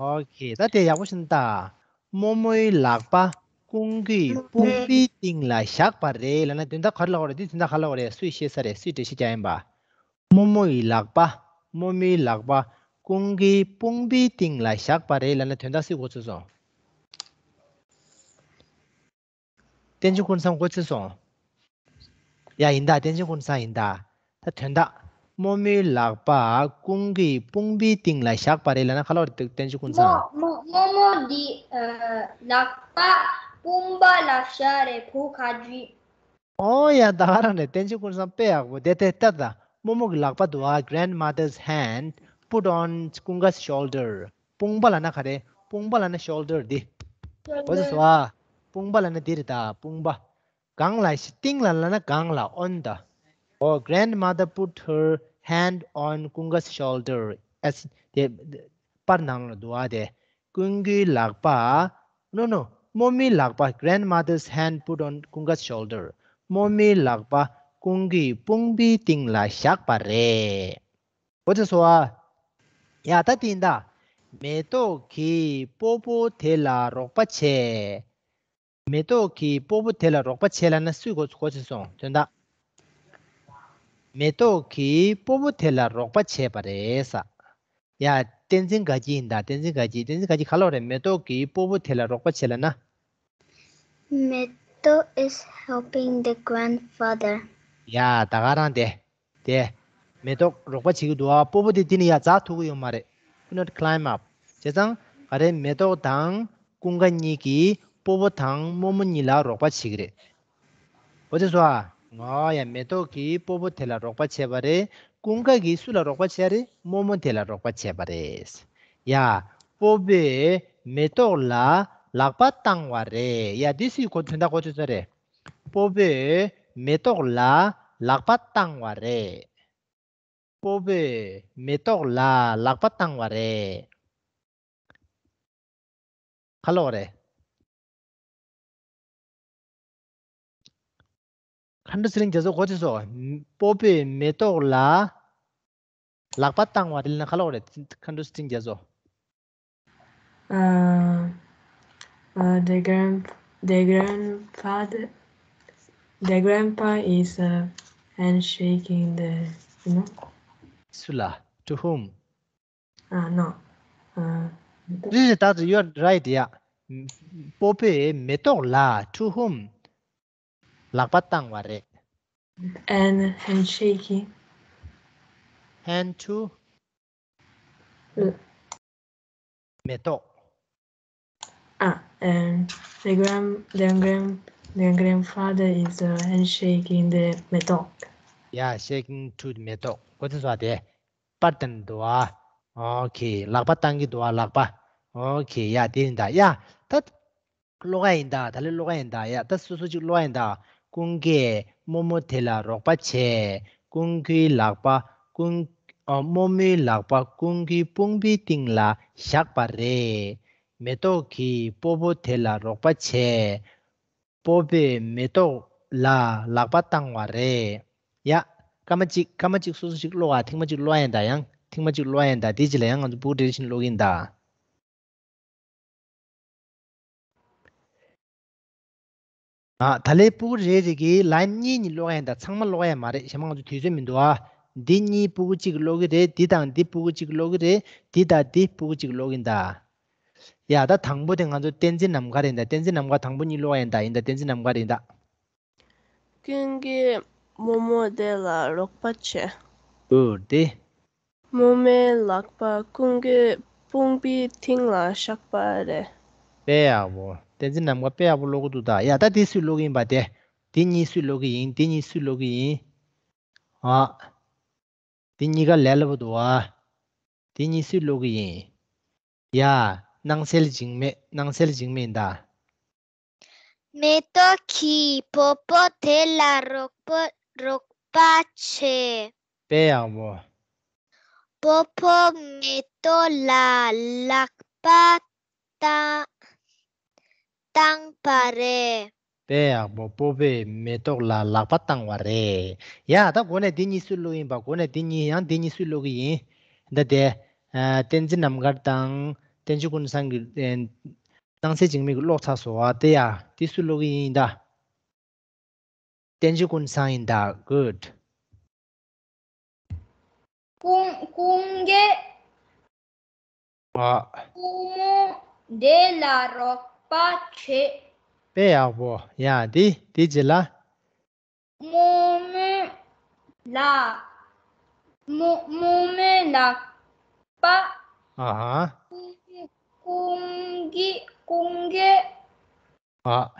ཨོ་ཁེ། ད་དེ་ཡག་པོ་ཞིག་ད། རྨོ་མོའི་ལག་པ་ཀུན་དགའི་དཔུང་པའི་སྟེང་ལ་བཞག་པ་རེད་ལབ་ན་དོན་དག་ག་རེ་ལབ་དགོས་རེད། འདི་དོན་དག་ག་རེ་ལབ་དགོས་རེད། སུས་ཤེས་ས་རེད། སུས་འགྲེལ་བཤད་རྒྱག་ཡིན་པ། རྨོ་མོ་ཡི་ལག་པ། རྨོ་མོའི་ལག་པ་ཀུན་དགའི་དཔུང་པའི་སྟེང་ལ་བཞག་པ་རེད་ལབ་ན་དོན་དག་སུས་གོ་ཚོད་སོང་། བསྟན་ཆོས་ཀུན་བཟང་གོ་ཚོད་སོང་། ཡ་ཡིན་ད། བསྟན་ཆོས་ཀུན་བཟང་ཡིན་ད། ད་དོན་དག་རྨོ་མོའི་ལག་པ་ཀུན་དགའི་དཔུང་པའི་སྟེང་ལ་བཞག་པ་རེད་ལབ་ན་ག་ལབ་རེད། བསྟན་ཆོས་ཀུན་བཟང་། རྨོ་རྨོ་མོ་འདི་ཨ་ལག་པ་དཔུང་པ་ལ་བཞག་རེད། བུ་ག་ཅི། ཨོ་ཡ། ད་ག་རང་རེད། བསྟན་ཆོས་ཀུན་བཟང་དཔེ་ཡག་པོ། དེ་དེ་ལྟ་ད། རྨོ་མོ་གི་ལག་པ་འདུག་ཨ། Grandmother's hand put on Kunga's shoulder. དཔུང་པ་ལབ་ན་ག་རེ། དཔུང་པ་ལབ་ན་shoulder འདི། འོ་ཙི་སོ་ཨ། དཔུང་པ་ལབ་ན་འདི་རེད་ད། དཔུང་པ། གང་ལ་ཞིག་སྟེང་ལ་ལབ་ན་གང་ལ། on the། Oh, grandmother put her hand on Kunga's shoulder. As དེ་པར་ནང་ལ་འདུག་ཨ། དེ། ཀུན་གྱི་ལག་པ། No, no. རྨོ་མོའི་ལག་པ། Grandmother's hand put on Kunga's shoulder. རྨོ་མོའི་ལག་པ་ཀུན་གྱི་དཔུང་པའི་སྟེང་ལ་བཞག་པ་རེད། གོ་ཚོད་སོང་ཨ། ཡ་ད་དེ་ཡིན་ད། མེ་ཏོག་གིས་སྤོ་བོ་དེ་ལ་རོགས་པ་བྱས། མེ་ཏོག་གིས་སྤོ་བོ་དེ་ལ་རོགས་པ་བྱས་ལབ་ན་སུས་གོ་གོ་ཚོད་སོང་དོན་དག་མེ་ཏོག་གིས་སྤོ་བོ་དེ་ལ་རོགས་པ་བྱས་པ་རེད་ས། ཡ། བསྟན་འཛིན་དགའ་སྐྱིད་ཡིན་ད། བསྟན་འཛིན་དགའ་སྐྱིད། བསྟན་འཛིན་དགའ་སྐྱིད་ག་ལབ་རེད། མེ་ཏོག་གིས་སྤོ་བོ་དེ་ལ་རོགས་པ་བྱས་ལབ་ན། མེ་ཏོག་is helping the grandfather. ཡ། ད་ག་རང་དེ། དེ། མེ་ཏོག་རོགས་པ་བྱེད་ཀྱི་འདུག་ཨ། སྤོ་བོ་དེ་དེ་ནས་ཡར་འཛེག་ཐུབ་ཀྱི་ཡོད་མ་རེད། Could not climb up. བྱས་ཙང་ག་རེ། མེ་ཏོག་དང་ཀུན་དགའ་གཉིས་ཀྱིས་སྤོ་བོ་དང་རྨོ་མོ་གཉིས་ལ་རོགས་པ་བྱེད་ཀྱི་རེད། འོ་དེ་སོ་ཨ། ང་ཡ། མེ་ཏོག་གིས་སྤོ་བོ་དེ་ལ་རོགས་པ་བྱས་པ་རེད། ཀུན་དགའ་གིས་སུ་ལ་རོགས་པ་བྱས་རེད། རྨོ་མོ་དེ་ལ་རོགས་པ་བྱས་པ་རེད། ཡ། སྤོ་བོས་མེ་ཏོག་ལ་ལག་པ་བཏང་བ་རེད། ཡ། འདི་སུའི་གོ་དོན་དག་གོ་ཚོད་ཚོད་རེད། སྤོ་བོས་མེ་ཏོག་ལ་ལག་པ་བཏང་བ་རེད། སྤོ་བོས་མེ་ཏོག་ལ་ལག་པ་བཏང་བ་རེད། ག་ལབ་རེད། མཁའ་འགྲོ་ཚེ་རིང་རྒྱ་མཚོ་གོ་ཚོད་སོང་། སྤོ་བོས་མེ་ཏོག་ལ་ལག་པ་བཏང་བ་རེད་ལབ་ན་ག་ལབ་རེད། མཁའ་འགྲོ་ཚེ་རིང་རྒྱ་མཚོ། Uh, uh, the grand the grandfather the grandpa is uh, handshaking the you know. སུ་ལ། To whom? Uh, no. Uh, རེད་རེད། ད་you are right. ཡ། སྤོ་བོས་མེ་ཏོག་ལ། To whom? ལག་པ་བཏང་བ་རེད། And handshaking. Hand to. Uh, མེ་ཏོག Ah, and the grand, the grand, the grandfather is uh, handshaking the མེ་ཏོག Yeah, shaking to the མེ་ཏོག་གོ་ཚོད་སོང་དེ། པར་བཏོན་འདུག་ཨ། Okay, ལག་པ་བཏང་གི་འདུག་ཨ། ལག་པ། Okay, ཡ་དེ་ཡིན་ད། ཡ་ད། ཀློག་ཡ་ཡིན་ད། ད་ལོ་ཀློག་ཡ་ཡིན་ད། ཡ་ད་སོ་སོ་ཅིག་ཀློག་ཡ་ཡིན་ད། ཀུན་དགའི་རྨོ་མོ་དེ་ལ་རོགས་པ་བྱས། ཀུན་གྱི་ལག་པ་ཀུན། ཨ། རྨོ་མོའི་ལག་པ་ཀུན་གྱི་དཔུང་པའི་སྟེང་ལ་བཞག་པ་རེད། མེ་ཏོག་གིས་སྤོ་བོ་དེ་ལ་རོགས་པ་བྱས། སྤོ་བོས་མེ་ཏོག་ལ་ལག་པ་བཏང་བ་རེད། ཡ། སྐར་མ་གཅིག་སྐར་མ་གཅིག་སོ་སོ་ཅིག་ཀློག་ཨ། ཐེངས་མ་གཅིག་ཀློག་ཡ་ཡིན་ད། ཡང་ཐེངས་མ་གཅིག་ཀློག་ཡ་ཡིན་ད། དེའི་རྗེས་ལ་ཡང་ང་ཚོ་སྤུ་གུ་སྒྲིག་བཞིན་ཀློག་གི་ཡིན་ད། ཨ། ད་ལན་སྤུ་གུ་རེ་རེ་གིས་line གཉིས་གཉིས་ཀློག་ཡ་ཡིན་ད། ཚང་མ་ཀློག་ཡ་མ་རེད། གཞན་པ་ང་ཚོ་དུས་ཚོད་མི་འདུག་ཨ། འདི་གཉིས་སྤུ་གུ་གཅིག་ཀློག་གི་རེད། འདི་དང་འདི་སྤུ་གུ་གཅིག་ཀློག་གི་རེད། འདི་དང་འདི་སྤུ་གུ་གཅིག་ཀློག་གི་ཡིན་ད། ཡ་ད་དང་པོ་དེ་ང་ཚོ་བསྟན་འཛིན་ནམ་མཁའ་རེད་ད། བསྟན་འཛིན་ནམ་མཁའ་དང་པོ་གཉིས་ཀློག་ཡ་ཡིན་ད། ཡིན་ད། བསྟན་འཛིན་ནམ་མཁའ་རེད་ད། ཀུན་གྱིས་རྨོ་མོ་དེ་ལ་རོགས་པ་བྱས། འོ་དེ། རྨོ་མོའི་ལག་པ་ཀུན་གྱི་དཔུང་པའི་སྟེང་ལ་བཞག་པ་རེད། དཔེ་ཡག་པོ། བསྟན་འཛིན་ནམ་མཁའ་དཔེ་ཡག་པོ་ཀློག་གི་འདུག་ད། ཡ་ད་དེ་སུས་ཀློག་གི་ཡིན་པ་དེ། དེ་གཉིས་སུས་ཀློག་གི་ཡིན། དེ་གཉིས་སུས་ཀློག་གི་ཡིན། ཨ། དེ་གཉིས་ཀ་ལས་སླ་པོ་འདུག་ཨ། དེ་གཉིས་སུས་ཀློག་གི་ཡིན། ཡ། སྣང་གསལ་འཇིགས་མེད། སྣང་གསལ་འཇིགས་མེད་ཡིན་ད། མེ་ཏོག་གིས་སྤོ་བོ་དེ་ལ་རོགས་པ་རོགས་པ་བྱས། དཔེ་ཡག་པོ། སྤོ་བོས་མེ་ཏོག་ལ་ལག་པ་བཏང་བཏང་བ་རེད། དཔེ་ཡག་པོ། སྤོ་བོས་མེ་ཏོག་ལ་ལག་པ་བཏང་བ་རེད། ཡ་ད་འགོ་ནས་འདི་གཉིས་སུས་ཀློག་ཡིན་པ། འགོ་ནས་འདི་གཉིས། ཡང་འདི་གཉིས་སུས་ཀློག་གི་ཡིན། འདི་དེ། ཨ། བསྟན་འཛིན་ནམ་མཁར་དང་བསྟན་ཆོས་ཀུན་བཟང་གི། ཨ། སྣང་གསལ་འཇིགས་མེད་ཀྱིས་ཀློག་ཚར་སོང་བ། དེ་ཡ་དེ་སུས་ཀློག་གི་ཡིན་ད། བསྟན་ཆོས་ཀུན་བཟང་ཡིན་ད། Good. ཀུན་ཀུན་དགའི། ཨ། རྨོ་མོ་དེ་ལ་རོགས་པ་བྱས། དཔེ་ཡག་པོ། ཡ་དེ་དེ་རྗེས་ལ། རྨོ་མོའི་ལག་རྨོ་རྨོ་མོའི་ལག་པ། ཨ་ཧ། ཀུན་གྱི་ཀུན་དགའི། ཨ།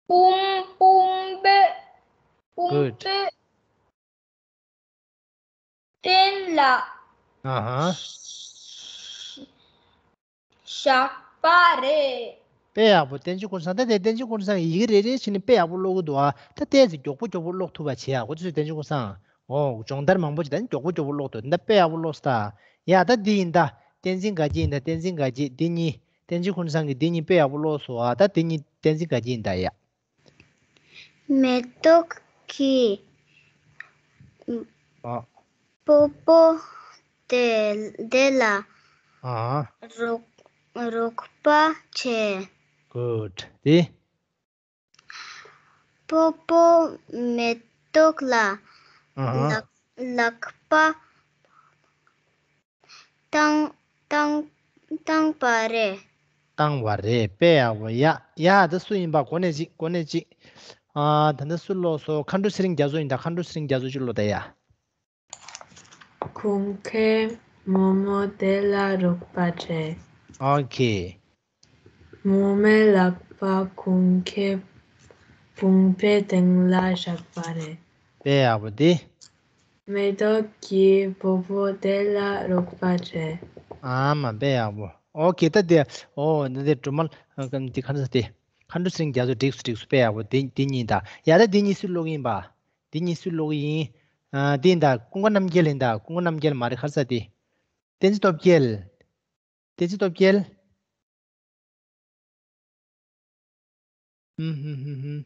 དཔུང་དཔུང་པའི་དཔུང་Good. པའི་སྟེང་ལ་ཨ་ཧ། བཞག་པ་རེད། དཔེ་ཡག་པོ། བསྟན་ཆོས་ཀུན་བཟང་། ད་དེ་བསྟན་ཆོས་ཀུན་བཟང་གིས་ཡི་གེ་རེ་རེ་བྱས་ནས་དཔེ་ཡག་པོ་ཀློག་གི་འདུག་ཨ། ད་ཏོག་ཙམ་མགྱོགས་པོ་མགྱོགས་པོ་ཀློག་ཐུབ་པ་བྱེད་ཨ། གོ་ཚོད་བསྟན་ཆོས་ཀུན་བཟང་། ཨོ། སྦྱོང་བརྡར་མང་པོ་བྱས། ད་མགྱོགས་པོ་མགྱོགས་པོ་ཀློག་ཐུབ། ད་དཔེ་ཡག་པོ་ཀློག་སོང་ད། ཡ་ད་འདི་ཡིན་ད། བསྟན་འཛིན་དགའ་སྐྱིད་ཡིན་ད། བསྟན་འཛིན་དགའ་སྐྱིད་འདི་གཉིས། བསྟན་འཛིན་ཀུན་བཟང་གིས་འདི་གཉིས་དཔེ་ཡག་པོ་ཀློག་སོང་ཨ། ད་འདི་གཉིས་བསྟན་འཛིན་དགའ་སྐྱིད་ཡིན་ད་ཡ། མེ་ཏོག་གིས་ཨ། སྤོ་བོ་དེ་དེ་ལ་ཨ། རོགས་རོགས་པ་བྱས། Good. དེ། སྤོ་བོ་མེ་ཏོག་ལ་ཨ། ལག་ལག་པ་བཏང་བཏང་བཏང་པ་རེད། བཏང་བ་རེད། དཔེ་ཡག་པོ་ཡ། ཡ་ད་སུ་ཡིན་པ་གོ་གནས་གཅིག་གོ་གནས་གཅིག་ཨ། ད་ལྟ་སུ་ཀློག་སོང་། མཁའ་འགྲོ་ཚེ་རིང་རྒྱ་མཚོ་ཡིན་ད། མཁའ་འགྲོ་ཚེ་རིང་རྒྱ་མཚོ་གཅིག་ཀློག་ད་ཡ། ཁོང་གིས་རྨོ་མོ་དེ་ལ་རོགས་པ་བྱས། ཨོ་ཁེ། རྨོ་མོའི་ལག་པ་ཁོང་གི་དཔུང་པའི་སྟེང་ལ་བཞག་པ་རེད། དཔེ་ཡག་པོ་འདི། མེ་ཏོག་གིས་སྤོ་བོ་དེ་ལ་རོགས་པ་བྱས། ཨ་མ་དཔེ་ཡག་པོ། ཨོ་ཁེ་ད་དེ། ཨོ་ད་དེ་སྒྲོལ་མ་ཨ་འདི་ག་རེ་ཟེར་དེ། མཁའ་འགྲོ་ཚེ་རིང་རྒྱ་མཚོ། འགྲིགས་སོང་འགྲིགས་སོང་། དཔེ་ཡག་པོ་འདི་འདི་གཉིས་ད། ཡ་ད་འདི་གཉིས་སུས་ཀློག་གི་ཡིན་པ། འདི་གཉིས་སུས་ཀློག་གི་ཡིན། ཨ་འདི་ཡིན་ད། ཀུན་དགའ་རྣམ་རྒྱལ་ཡིན་ད། ཀུན་དགའ་རྣམ་རྒྱལ་མ་རེད། ག་རེ་ཟེར་དེ། བསྟན་འཛིན་སྟོབས་རྒྱལ། བསྟན་འཛིན་སྟོབས་རྒྱལ། ཧུམ་ཧུམ་ཧུམ་ཧུམ།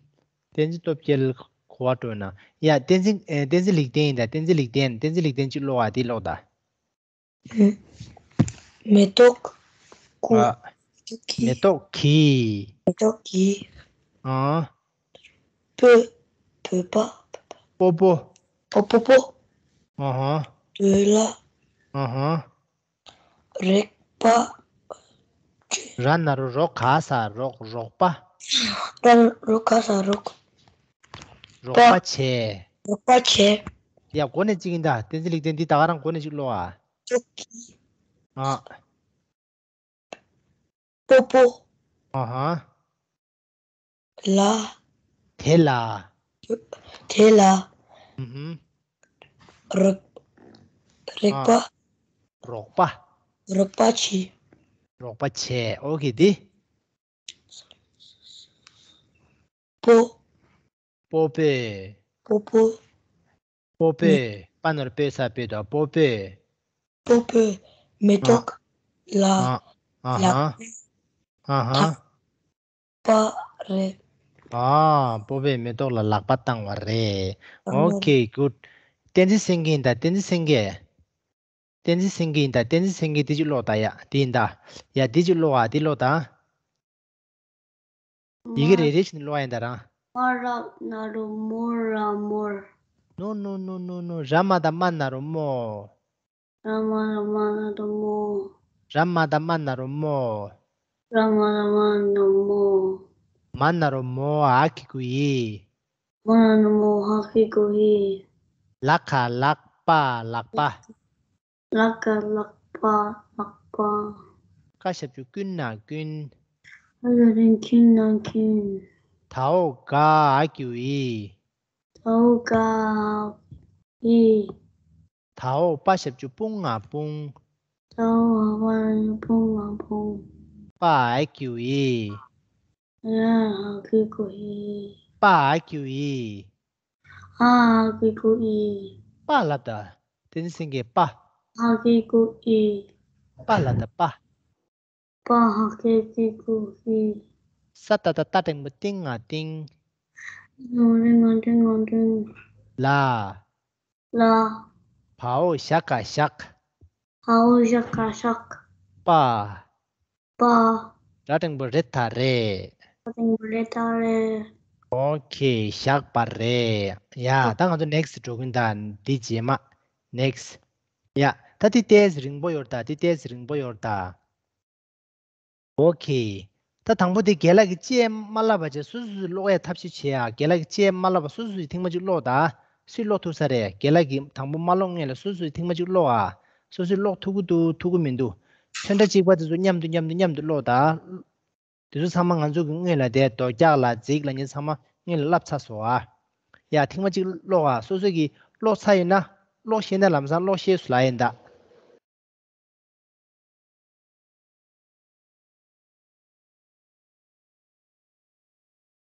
བསྟན་འཛིན་སྟོབས་རྒྱལ་གོ་བ་སྤྲོད་ན། ཡ་བསྟན་འཛིན་ཨེ་བསྟན་འཛིན་ལེགས་ལྡན་ཡིན་ད། བསྟན་འཛིན་ལེགས་ལྡན། བསྟན་འཛིན་ལེགས་ལྡན་གཅིག་ཀློག་ཨ། འདི་ཀློག་ད། མེ་ཏོག་ཀུ། ཨ། མེ་ཏོག་གིས། མེ་ཏོག་གིས། མེ་ཏོག་གིས། ཨ། སྤོས། སྤོས་པ། སྤོ་བོ། ཨོ་སྤོ་བོ། ཨ་ཧ། དེ་ལ། ཨ་ཧ། རོགས་པ། ར་ན་རོ་རོ་ག་ས་རོགས། རོགས་པ། ར་ན་རོ་ག་ས་རོགས། རོགས་པ་པ། བྱས། རོགས་པ་བྱས། ཡ་གོ་གནས་གཅིག་ཡིན་ད། བསྟན་འཛིན་ལེགས་ལྡན་འདི་ད་ག་རང་གོ་གནས་གཅིག་ཀློག་ཨ། ཏོག་གི། ཨ། སྤོ་བོ། ཨ་ཧ། ལ། དེ་ལ། དེ་ལ། ཧུམ་ཧུམ། རོགས། རོགས་པ། ཨ། རོགས་པ། རོགས་པ་བྱས། རོགས་པ་བྱས། ཨོ་ཁེ་འདི། སྤོ། སྤོ་བོས། སྤོ་བོ། སྤོ་བོས། པ་ན་རོ་པོ་ས་སྤོས་དང་། སྤོ་བོས། སྤོ་བོས་མེ་ཨ། ཏོག་ལ། ཨ། ཨ་ཧ། ལག་ཨ་ཧ། པ་རེད། ཨ། སྤོ་བོས་མེ་ཏོག་ལ་ལག་པ་བཏང་བ་རེད། ཨོ་ཁེ། གུཌ། བསྟན་འཛིན་སེང་གེ་ཡིན་ད། བསྟན་འཛིན་སེང་གེ། བསྟན་འཛིན་སེང་གེ་ཡིན་ད། བསྟན་འཛིན་སེང་གེ་འདི་གཅིག་ཀློག་ད་ཡ། འདི་ཡིན་ད། ཡ་འདི་གཅིག་ཀློག་ཨ། འདི་ཀློག་ད། ཡི་གེ་མ། རེ་རེ་བཞིན་ཀློག་ཡིན་ད་རང་། མ་ར་ན་རོ་མོ། ར་མོར། ནོ་ནོ་ནོ་ནོ་ནོ། ར་མ་ད་མ་ན་རོ་མོ། ར་མ་ད་མ་ན་རོ་མོ། ར་མ་ད་མ་ན་རོ་མོ། ར་མ་ད་མ་ན་རོ་མོ། མ་ན་རོ་མོ། ཧ་གི་གུ་ཡི། མ་ན་རོ་མོ། ཧ་གི་གུ་ཧི། ལ་ཁ་ལག་པ། ལག་པ། ལ་ཀ་ལག་པ། ལག་པ། ཀ་ཞབས་ཀྱུ་ཀུ་ན་ཀུན། ཨ་ཡ་རིང་ཀུན་ན་ཀུན། ད་འོག་ག་འ་གི་གུ་འི། ད་འོག་ག་འ་གི་གུ་འི། ད་འོག་པ་ཞབས་ཀྱུ་པུ་ང་པུང་། ད་འོག་པ་ཞབས་ཀྱུ་པུ་ང་པུང་། པ་འ་གི་གུ་འི། ཡ་ཧ་གི་གུ་ཧི། པ་འ་གི་གུ་འི། ཨ་ཧ་གི་གུ་འི། པ་ལབ་ད། བསྟན་འཛིན་སེང་གེ་པ། ཧ་གི་གུ་འི། པ་ལབ་ད་པ། པ་ཧ་གི་གུ་འི། ས་ཏ་བཏགས་སྟ་འགྲེང་བུ་སྟིང་ང་སྟིང་། ང་འགྲེང་ང་འགྲེང་ང་འགྲེང་། ལ། ལ། བ་འོག་ཞ་ག་བཞག་བ་འོག་ཞ་ག་བཞག་པ། པ། ར་འགྲེང་བུ་རེ་ད་རེད། ར་འགྲེང་བུ་རེ་ད་རེད། ཨོ་ཁེ། བཞག་པ་རེད། ཡ་ད་ང་ཚོ་ནེག་སི་འགྲོ་གིན་ད། འདི་རྗེས་མ། ནེག་སི། ཡ་ད་འདི་ཏོག་ཙམ་རིང་པོ་ཡོད་ད། འདི་ཏོག་ཙམ་རིང་པོ་ཡོད་ད། ཨོ་ཁེ། ད་དང་པོ་དེ་རྒན་ལགས་ཀྱིས་ཅི་ཡང་མ་ལབ་པ་བྱས། སོ་སོས་ཀློག་ཡའི་ཐབས་ཤེས་བྱེད་ཨ། རྒན་ལགས་ཀྱིས་ཅི་ཡང་མ་ལབ་པ་སོ་སོས་ཐེངས་མ་གཅིག་ཀློག་ད། སུས་ཀློག་ཐུབ་ས་རེད། རྒན་ལགས་ཀྱིས་དང་པོ་མ་ཀློག་སྔོན་ལ་སོ་སོས་ཐེངས་མ་གཅིག་ཀློག་ཨ། སོ་སོས་ཀློག་ཐུབ་ཀྱི་འདུག་ཐུབ་ཀྱི་མི་འདུག་ཚོན་ཁྲ་གཅིག་པ་དེ་ཚོ་མཉམ་དུ་མཉམ་དུ་མཉམ་དུ་ཀློག་ད། དེ་ཚོ་ཚང་མ་ང་ཚོ་གིས་སྔོན་ལ་དེ་རྡོ་རྒྱག་ལ་རྫིག་ལ་ཉེ་ཚང་མ་སྔོན་ལ་བསླབ་ཚར་སོང་ཨ། ཡ་ཐེངས་མ་གཅིག་ཀློག་ཨ། སོ་སོ་གིས་ཀློག་ཚར་ཡོད་ན། ཀློག་ཤེས་ན་ལམ་སང་ཀློག་ཤེས་སོང་ལབ་ཡིན་ད།